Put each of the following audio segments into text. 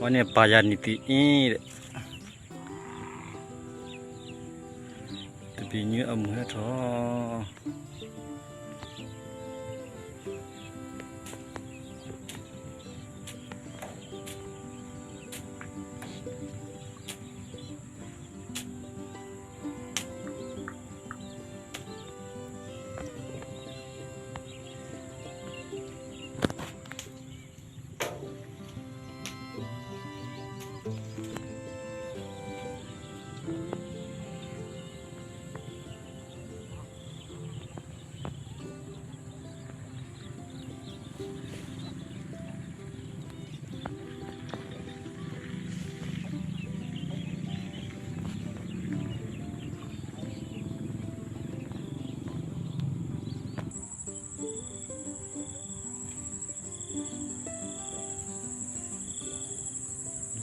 ဝဲန့ၣ်ပာ်ယၤနံၤသံအ့ၣ်ဒီး တပံၤညုအမုၢ်ဟဲထီၣ်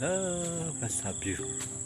လၢဘၣ်ဆၣ်ဘျုး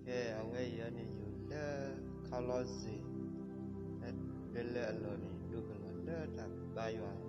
ကဲ အဝဲအံၤန့ၣ် ယိၤလၢခီလီၤစ့ၢ် လၢလၢအလီၢ်န့ၣ် ဒိကလီၤလၢတၢ်ဘါယွၤ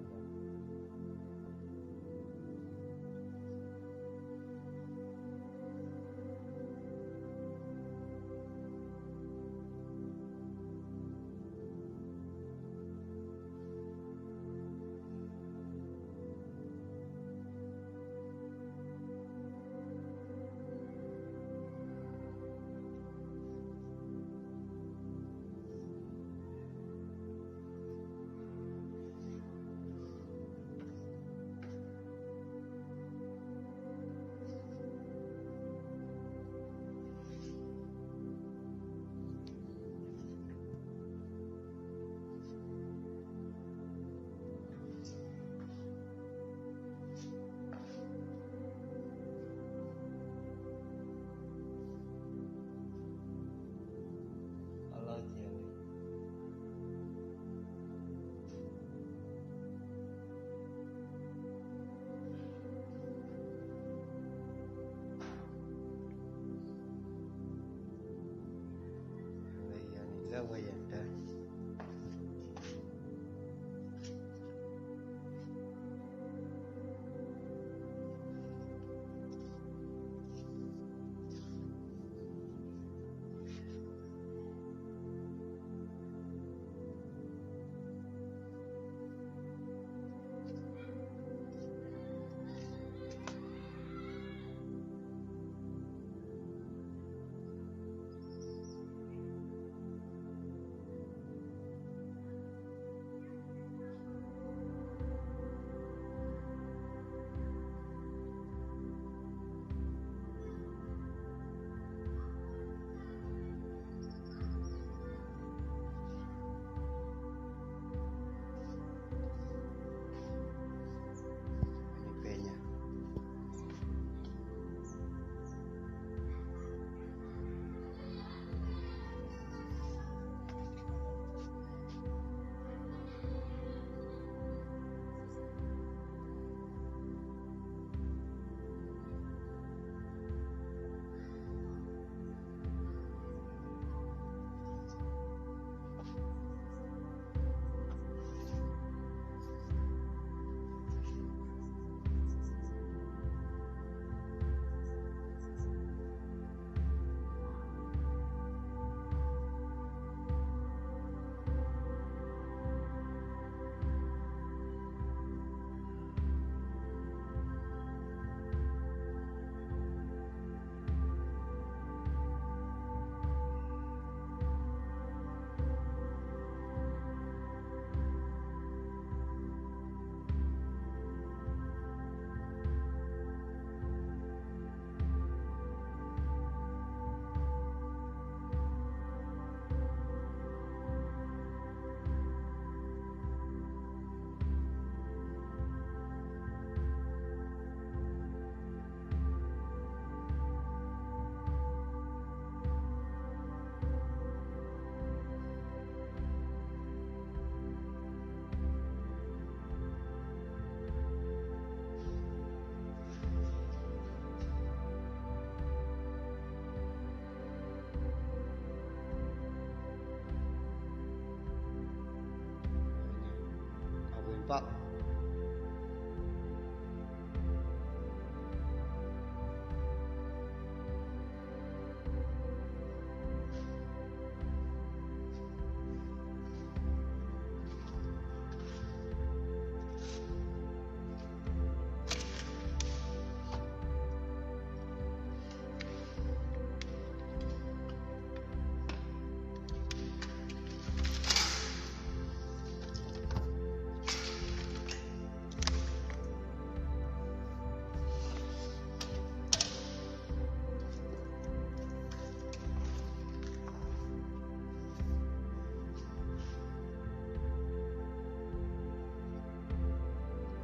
ပၢ်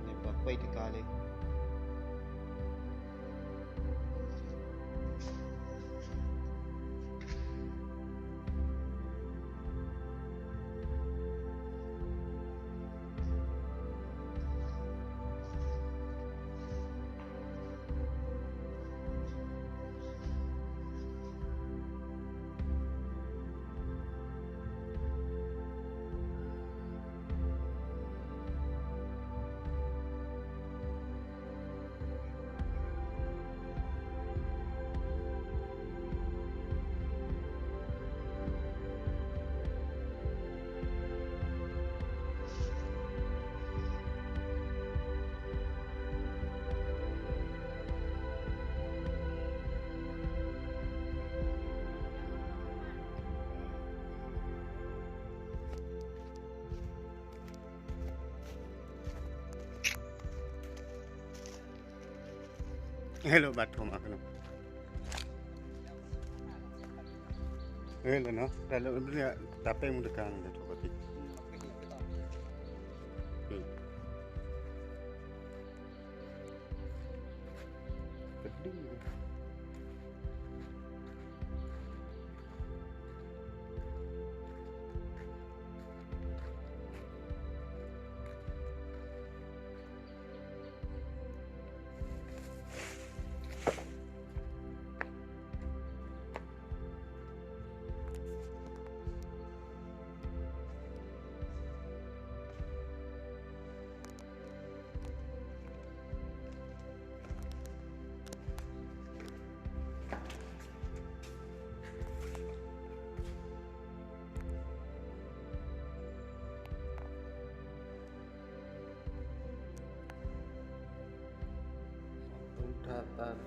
န့ၣ်ပှၤကွဲးတကါလံ ဟဲလၢဘၣ်ထိၣ်မးကနီၤ, ဟဲလၢနီၤ တၢ်လၢ တၢ်ပဲမုၢ်တကါန့ၣ် တၢ်ထိၣ်ဘၣ်သ့ၣ် ကဒု ဒ်သိး တၢ်ဒ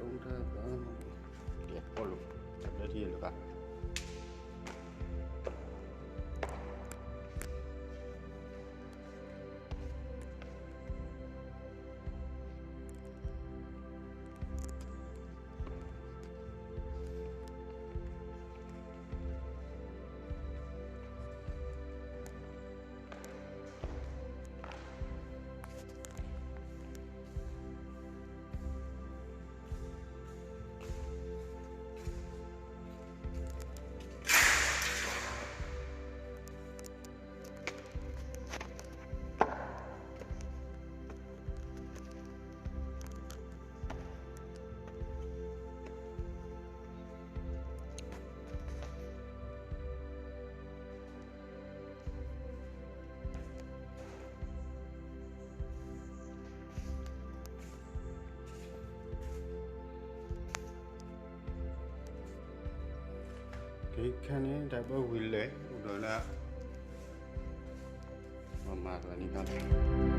ၢထံလၢကါ ခဲန့ၣ် တၢ်ဘၢဝံၤလၢ အိၣ်ဒီးလၢ ပမၤသးန့ၣ်လီၤ.